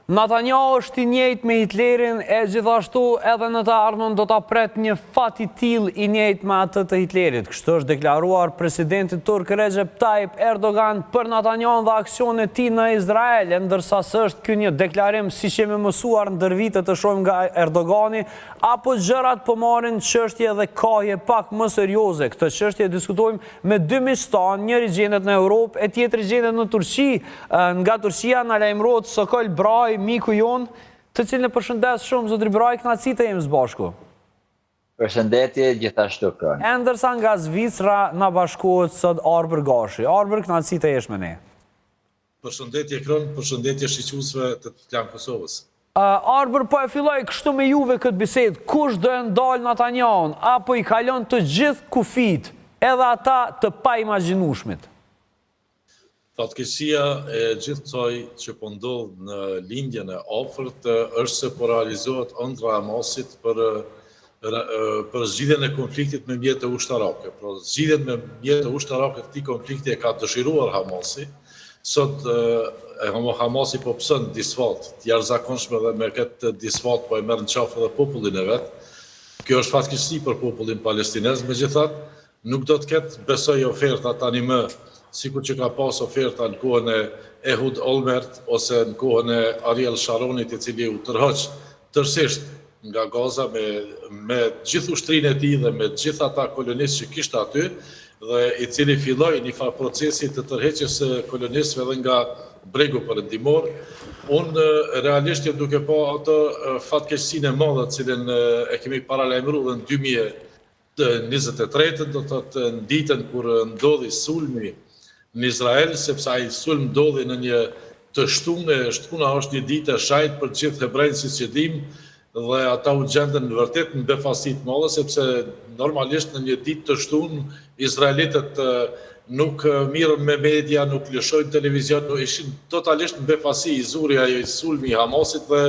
Netanyahu është i njëjtë me Hitlerin e gjithashtu edhe në të ardhmen do ta pret një fat i tillë i njëjtë me atë të Hitlerit. Kështu është deklaruar presidenti turk Recep Tayyip Erdogan për Netanyahun dhe aksionet e tij në Izrael, e ndërsa s'është ky një deklarim siç jemi mësuar ndër vite të shohim nga Erdogani, apo gjërat po marrin çështje dhe kahje pak më serioze. Këtë çështje e diskutojmë me dy miqtë tanë, njëri gjendet në Europë e tjetri gjendet në Turqi. Nga Turqia na lajmërohet Sokol Braj, miku jonë, të cilin e përshëndes shumë, zotri Braj, kënaqësi të jemi së bashku. Përshëndetje gjithashtu Kron. E ndërsa nga Zvicra na bashkohet sot Arbër Gashi. Arbër, kënaqësi të jesh me ne. Përshëndetje Kron, përshëndetje shiquesve të Klan Kosovës. Arbër po e filloj kështu me juve këtë bisedë, kush do e ndalë Netanyahun, apo i kalon të gjithë kufijtë, edhe ata të paimagjinueshmit? Fatkeqësia e gjithë kësaj që po ndodh në Lindjen e Afërt është se po realizohet ëndrra e Hamasit për për zgjidhjen e konfliktit me mjete ushtarake. Pra zgjidhjen me mjete ushtarake të këtij konflikti e ka dëshiruar Hamasi. Sot Hamasi po pëson disfatë të jashtëzakonshme dhe me këtë disfatë po e merr në qafë edhe popullin e vet. Kjo është fatkeqësi për popullin palestinez, megjithatë nuk do të ketë besoj oferta tani më sikur që ka pas oferta në kohën e Ehud Olmert ose në kohën e Ariel Sharonit i cili u tërhoq tërësisht nga Gaza me me gjithë ushtrinë e tij dhe me gjithë ata kolonistë që kishte aty dhe i cili filloi një farë procesi të tërheqjes së kolonistëve edhe nga Bregu Perëndimor. Unë realisht jam duke pa atë fatkeqësinë e madhe të cilën e kemi paralajmëruar dhe në 2023-ën, do të thotë në ditën kur ndodhi sulmi në Izrael, sepse ai sulm ndodhi në një të shtunë, e shtuna është një ditë e shenjtë për të gjithë hebrenjtë siç e dimë, dhe ata u gjendën vërtet në befasi të madhe, sepse normalisht në një ditë të shtunë izraelitët nuk mirren me media, nuk lëshojnë televizion, ishin totalisht në befasi, i zuri ai sulmi i Hamasit dhe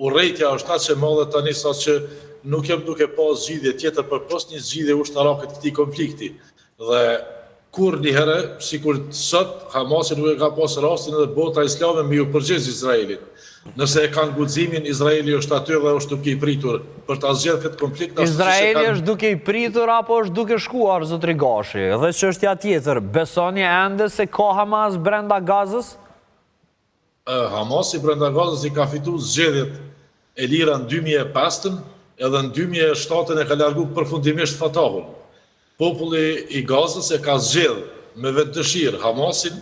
Urrejtja është aq e madhe tani sa që nuk jam duke pa zgjidhje tjetër përpos një zgjidhje ushtarake të këtij konflikti. Dhe kurrnjëherë, sikur sot, Hamasi nuk e ka pas rastin edhe bota islame me iu përgjigj Izraelit. Nëse e kanë guximin, Izraeli është aty dhe është duke i pritur për ta zgjedhë këtë konflikt ashtu siç e Izraeli kanë është duke i pritur apo është duke shkuar, zotri Gashi? Dhe çështja tjetër, besoni ende se ka Hamas brenda Gazës? Hamasi brenda Gazës i ka fitu zgjedhjet e lira në 2005-ën edhe në 2007-ën e ka largu përfundimisht Fatahun. Populli i Gazës e ka zgjedh me vetëdëshirë Hamasin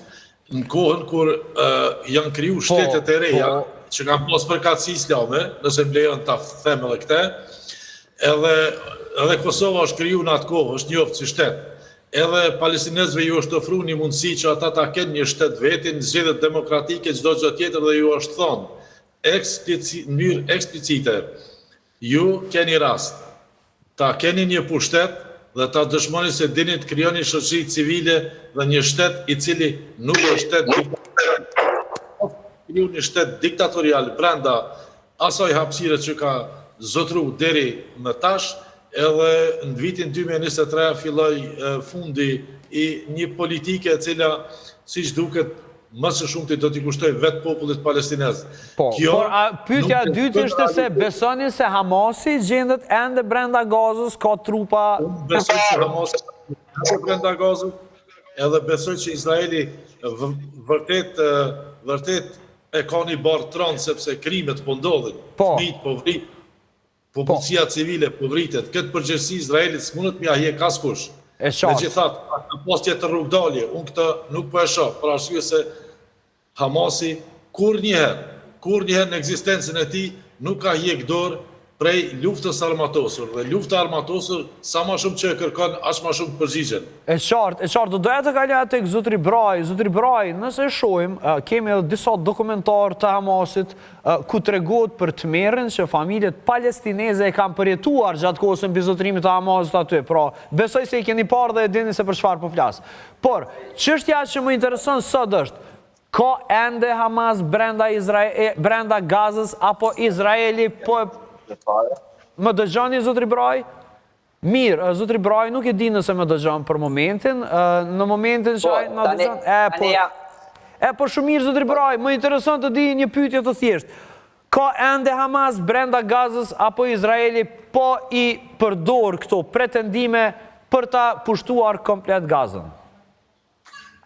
në kohën kur janë kriju po, shtetet e reja po. që kanë pas përkatësi islame, nëse më lejon ta them edhe këtë, edhe edhe Kosova është kriju në atë kohë, është njoftë si shtet. Edhe palestinezëve ju është ofru një mundësi që ata ta kenë një shtet vetin, zgjedhjet demokratike, çdo gjë tjetër dhe ju është thënë eksplici, në mënyrë eksplicite, ju keni rast ta keni një pushtet dhe ta dëshmoni se dini të krijoni shoqëri civile dhe një shtet i cili nuk është shtet diktatorial. Kriju një shtet diktatorial brenda asaj hapësire që ka zotru deri më tash, edhe në vitin 2023 filloi fundi i një politike e cila, siç duket, më së shumti do t'i kushtojë vetë popullit palestinez. Po, Kjo por a, pyetja e dytë ishte se besoni se Hamasi gjendet ende brenda Gazës, ka trupa... Unë besoj se Hamasi ende brenda Gazës, edhe besoj që Izraeli vërtet, vërtet e ka një barrë të rëndë sepse krimet po ndodhin, po. fëmijët po vriten, popullsia po. civile po vritet. Këtë përgjegjësi Izraelit s'mundet me ia hjek askush. E qartë. Megjithatë, a ka pas tjetër rrugëdalje, unë këtë nuk po e shoh, për arsye se Hamasi kurrnjëherë, kurrnjëherë në ekzistencën e tij nuk ka hjek dorë prej luftës së armatosur dhe lufta e armatosur sa ma shumë që e kërkon aq ma shumë të përgjigjen. E qartë, e qartë, do doja të kaloja tek zotri Braj, zotri Braj, nëse e shohim, kemi edhe disa dokumentarë të Hamasit, ku tregohet për tmerrin që familjet palestineze e kanë përjetuar gjatë kohës së mbizotërimit të Hamasit aty, pra, besoj se i keni parë dhe e dini se për çfarë po flas. Por, çështja që më intereson sot është, Ka ende Hamas brenda Izrae brenda Gazës apo Izraeli po e Më dëgjoni zotri Braj? Mirë, zotri Braj nuk e di nëse më dëgjon për momentin, në momentin që po, ai na dëgjon, e po. E po shumë mirë zotëri Braj, më intereson të di një pyetje të thjeshtë. Ka ende Hamas brenda Gazës apo Izraeli po i përdor këto pretendime për ta pushtuar komplet Gazën?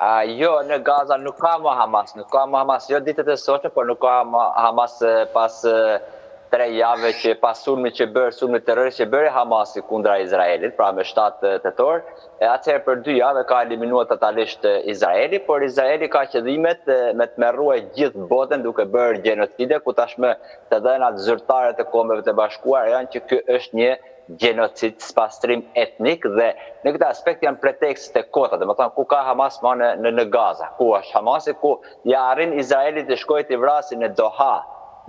A, jo, në Gaza nuk ka më Hamas, nuk ka më Hamas, jo ditët e sotme, por nuk ka më Hamas pas tre jave që pas sulmit që bërë, sulmit terrorist që bëri Hamasi kundra Izraelit, pra me 7 tetor, e atëherë për dy javë ka eliminuar totalisht Izraeli, por Izraeli ka qëllimet me tmerrua gjithë botën duke bërë gjenocide, ku tashmë të dhënat zyrtare të Kombeve të Bashkuara janë që ky është një gjenocid, spastrim etnik dhe në këtë aspekt janë pretekstet e kota, domethënë ku ka Hamas ma në, në, në Gaza, ku është Hamasi, ku ja arrin Izraeli të shkojë të vrasi në Doha,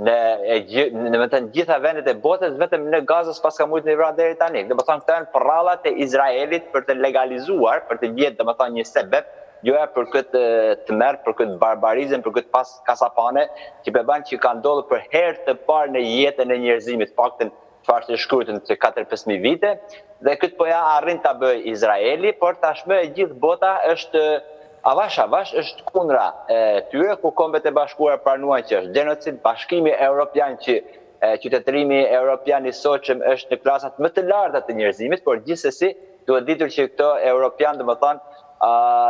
në, e, domethënë gjitha vendet e botës, vetëm në Gaza s'paska mujtë me vra deri tani. Domethënë këto janë përrallat e Izraelit për të legalizuar, për të gjetë, domethënë një sebep, gjoja për këtë tmerr, për këtë barbarizëm, për këtë pas kasapane, që po bën që ka ndodhur për herë të parë në jetën e njerëzimit, paktën çfarë është shkruar në 4-5 vite, dhe këtë po ja arrin ta bëjë Izraeli, por tashmë e gjithë bota është avash avash është kundra e tyre, ku Kombet e Bashkuara pranuan që është gjenocid, Bashkimi Evropian që qytetërimi evropian i sotshëm është në klasat më të larta të njerëzimit, por gjithsesi duhet ditur që këto europian, domethënë,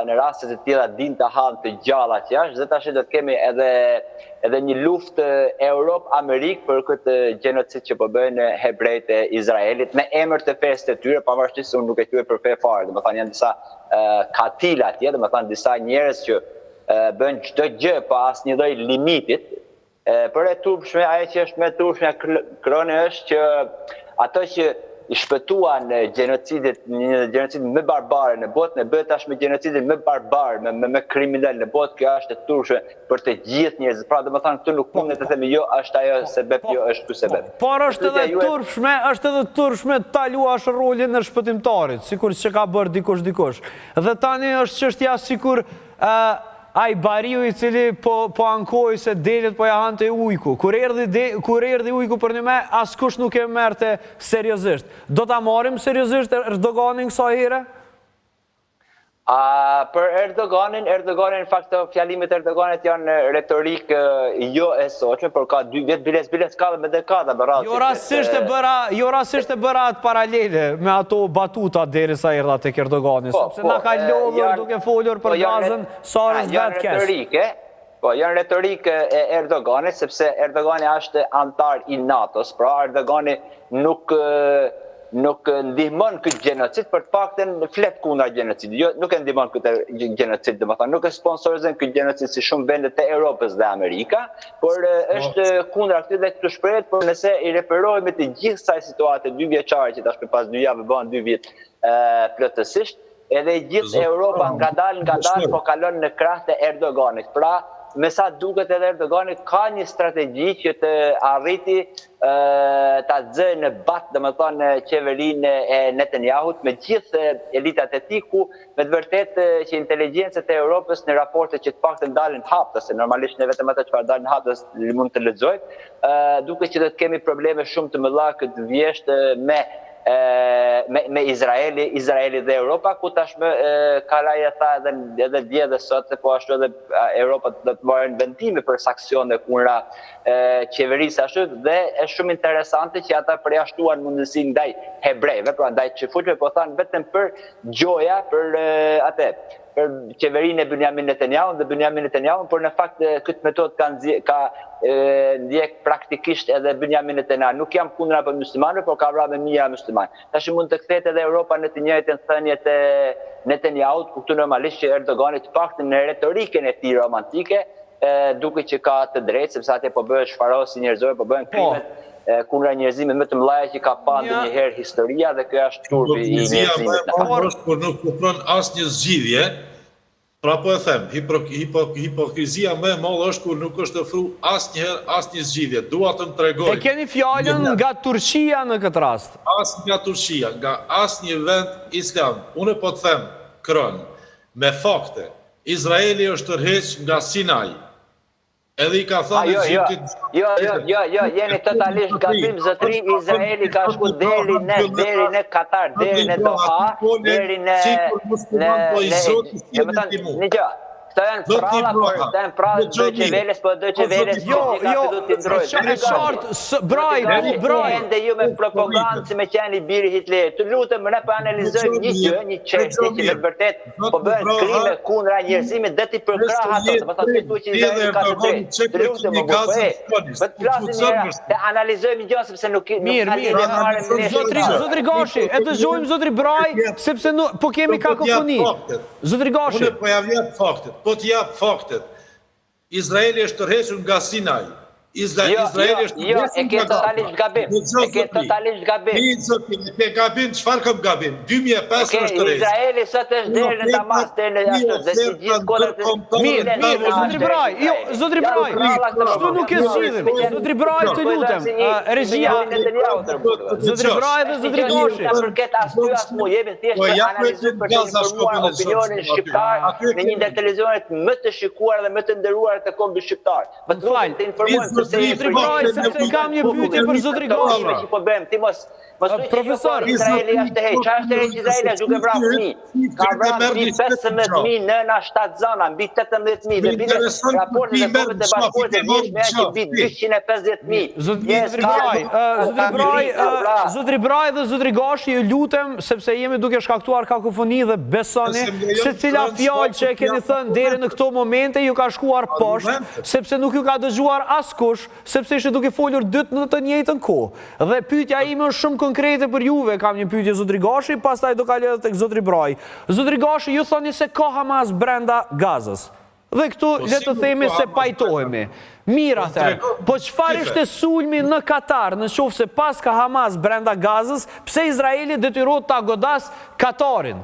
në raste të tilla din të hanë të gjalla që jashtë dhe tash do të kemi edhe edhe një luftë Europë Amerikë për këtë gjenocid që po bëjnë hebrejtë e Izraelit në emër të fesë të tyre, pavarësisht se unë nuk e quaj për fe fare, domethënë janë disa katila atje, domethënë disa njerëz që bëjnë çdo gjë pa asnjë lloj limitit, Por e turpshme, ajo që është më e turpshme Kroni është që ato që i shpëtuan gjenocidit, një gjenocid më barbare në botë, ne bëhet tashmë gjenocidin më barbar, më më, më kriminal në botë, kjo është e turpshme për të gjithë njerëzit. Pra, domethënë këtu nuk mundet të themi jo është ajo po, sebep, po, jo është ky sebep. Po, por është edhe turpshme, është edhe turpshme ta luash rolin e shpëtimtarit, sikur që ka bërë dikush dikush. Dhe tani është çështja sikur ë Ai bariu i cili po po ankohej se delet po ja hante ujku. Kur erdhi de, kur erdhi ujku përnjëme, askush nuk e merrte seriozisht. Do ta marrim seriozisht Erdoganin kësaj here? A, për Erdoganin, Erdoganin në fakt fjalimet e Erdoganit janë retorikë jo e sotme, por ka dy vjet biles biles ka dhe me dekada me radhë. Jo rastësisht e bëra, jo rastësisht e bëra atë paralele me ato batuta derisa erdha tek Erdogani, po, sepse po, na ka lodhur duke folur për po, Gazën Sa është vetë keq. Retorike, po, janë retorikë e Erdoganit, sepse Erdogani është anëtar i NATO-s, pra Erdogani nuk nuk ndihmon këtë gjenocid, për të paktën flet kundra gjenocidit. Jo, nuk e ndihmon këtë gjenocid, domethënë nuk e sponsorizon këtë gjenocid si shumë vende të Europës dhe Amerika, por po. është kundra këtij dhe këtu shprehet, por nëse i referohemi të gjithë kësaj situate dy vjeçare që tashmë pas dy javë bëhen dy vjet plotësisht, Edhe e gjithë Europa ngadalë ngadalë po kalon në krah të Erdoganit. Pra, me sa duket edhe Erdogani ka një strategji që të arriti ta zë në bat, domethënë qeverinë e Netanyahut me gjithë elitat e tij ku me të vërtetë që inteligjencat e Europës në raporte që të paktën dalin haptas, se normalisht ne vetëm ato çfarë dalin haptas mund të lexojmë, duket që do të kemi probleme shumë të mëdha këtë vjeshtë me me me Izraeli, Izraeli dhe Europa ku tashmë Karaja tha edhe edhe dje dhe sot se po ashtu edhe Europa do të marrin vendime për sanksione kundra qeverisë ashtu dhe është shumë interesante që ata përjashtuan mundësinë ndaj hebrejve, pra ndaj çifutëve, po thanë vetëm për gjoja për atë për qeverinë e Benjamin Netanyahu dhe Benjamin Netanyahu, por në fakt këtë metodë ka ndjek, ka ndjek praktikisht edhe Benjamin Netanyahu. Nuk jam kundra për muslimanëve, por ka vrarë me mijëra muslimanë. Tash mund të kthehet edhe Europa në të njëjtën thënie të Netanyahut, ku këtu normalisht që Erdogani të paktën në retorikën e tij romantike, duket që ka të drejtë, sepse atje po bëhet shfarosje njerëzore, po bëhen po. krimet kundra njerëzimit më të mëdha që ka pa ndonjëherë historia dhe kjo është turpi i njerëzimit. Por është kur nuk ofron asnjë zgjidhje, pra po e them, hipokrizia më e madhe është kur nuk është ofru asnjëherë asnjë zgjidhje. Dua të më tregojnë. E keni fjalën nga Turqia në këtë rast. As nga Turqia, nga asnjë vend islam. Unë po të them, Kron, me fakte, Izraeli është tërheq nga Sinai. Edhe i ka thënë jo, jo, Egjiptit... Jo, jo, jo, jo, jeni totalisht gabim, zotëri, Izraeli ka shku deri në, deri në Katar, deri në Doha, deri në... Në, në, në, në, një gjë. Këto janë pralla për këto janë pralla të Deutsche Welles, po Deutsche Welles jo, jo, e qartë, Braj, po Braj. Ende ju me propagandë si me qenë i biri Hitlerit. Të lutem, ne po analizojmë një gjë, një çështje që me të vërtetë po bëhen krime kundra njerëzimit dhe ti përkrah ato. Do të thotë ti thua që Izraeli ka të drejtë. Të lutem, më po e. Po të flasim një herë, të analizojmë një gjë sepse nuk nuk Mirë, ka mirë. lidhje fare me ne. Zotri, zotri Gashi, e dëgjojmë zotri Braj, sepse nuk po kemi kakofoni. Zotri Gashi. Unë po ja jap faktet, po të jap faktet. Izraeli është tërhequr nga Sinai. Izra, jo, Izraeli jo, është jo, e ke totalisht gabim. E ke totalisht gabim. Mi zotri, e ke gabim, çfarë kam gabim? 2005 është tërhequr. Izraeli sot është deri në Damas, deri në ashtu, dhe si gjithë kodrat e Mirë, mirë, zotri Braj, jo, zotri Braj, kështu nuk e zgjidhim. Zotri Braj, të lutem, regjia. Zotri Braj dhe zotri Gashi. Sa përket as ty as mu, jemi thjesht po, të analizojmë për të informuar opinionin shqiptar në një ndër televizionet më të shikuar dhe më të nderuar të kombit shqiptar. Më fal, të informojmë se zotri Braj, sepse kam një pyetje për zotri Gashi. Që po bëjmë, ti mos mos thuaj profesor, Izraeli është të heq. Çfarë është heq Izraeli është duke vrarë fëmijë. Ka vrarë mbi 15000 nëna shtatzana, mbi 18000 dhe bile raportet e Kombeve të Bashkuara të djeshme janë që mbi 250000. Zotri Braj, zotri Braj, zotri Braj dhe zotri Gashi, ju lutem sepse jemi duke shkaktuar kakofoni dhe besoni secila fjalë që e keni thënë deri në këto momente ju ka shkuar poshtë, sepse nuk ju ka dëgjuar askush, sepse ishte duke folur dytë në të njëjtën kohë. Dhe pyetja ime është shumë konkrete për juve, kam një pyetje zotri Gashi, pastaj do kaloj edhe tek zotri Braj. Zotri Gashi, ju thoni se ka Hamas brenda Gazës. Dhe këtu Po le të themi se pajtohemi. Mirë Po atëherë, po çfarë ishte sulmi në Katar, në qoftë se paska Hamas brenda Gazës, pse Izraeli detyrohet ta godasë Katarin?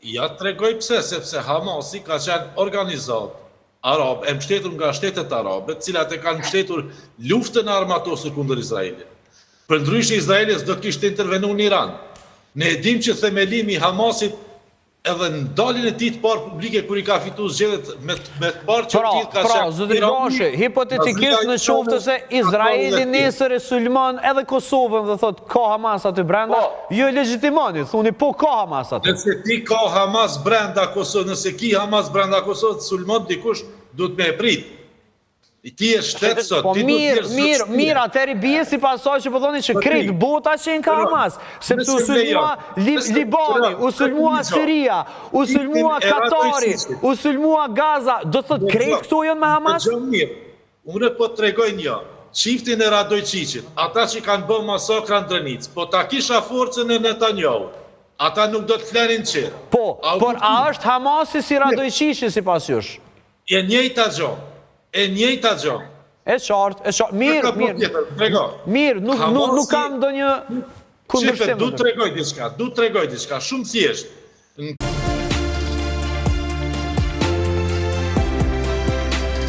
Ja të tregoj pse, sepse Hamasi ka qenë organizatë arabe, e mbështetur nga shtetet arabe, të cilat e kanë mbështetur luftën e armatosur kundër Izraelit. Përndryshe Izraeli s'do të kishte intervenu në Iran. Ne e dimë që themelimi i Hamasit Edhe në daljen e tij të parë publike kur i ka fitu zgjedhjet me me të parë që Pra, tij ka pra, qenë zotri Gashi, hipotetikisht në qoftë se Izraeli nesër e sulmon edhe Kosovën dhe thotë ka Hamas aty brenda, Po. ju e legjitimoni, thuni po ka Hamas aty. Nëse ti ka Hamas brenda Kosovës, nëse ki Hamas brenda Kosovës, sulmon dikush, duhet me e prit. Ti je shtet sot, Po ti duhet mirë, të jesh mirë, zot mirë, atëherë i bie sipas asaj që po thoni që krejt bota qenka Hamas, sepse u sulmua Libani, u sulmua Siria, u sulmua Katari, u sulmua Gaza, do të thotë krejt këto janë me Hamas? Dëgjo mirë, unë po të tregoj një, çiftin e Radojçiqit, ata që kanë bë masakra në Drenicë, po ta kisha forcën e Netanyahut, ata nuk do të flenin qetë. Po, por a është Hamasi si Radojçiqi sipas jush? E njëjta gjë. E njëjta gjë. E qartë, e qartë. Mirë, mirë. Tjetër, trego. Mirë, nuk nuk nuk kam ndonjë kundërshtim. Du të tregoj diçka, du të tregoj diçka, shumë thjesht. Në...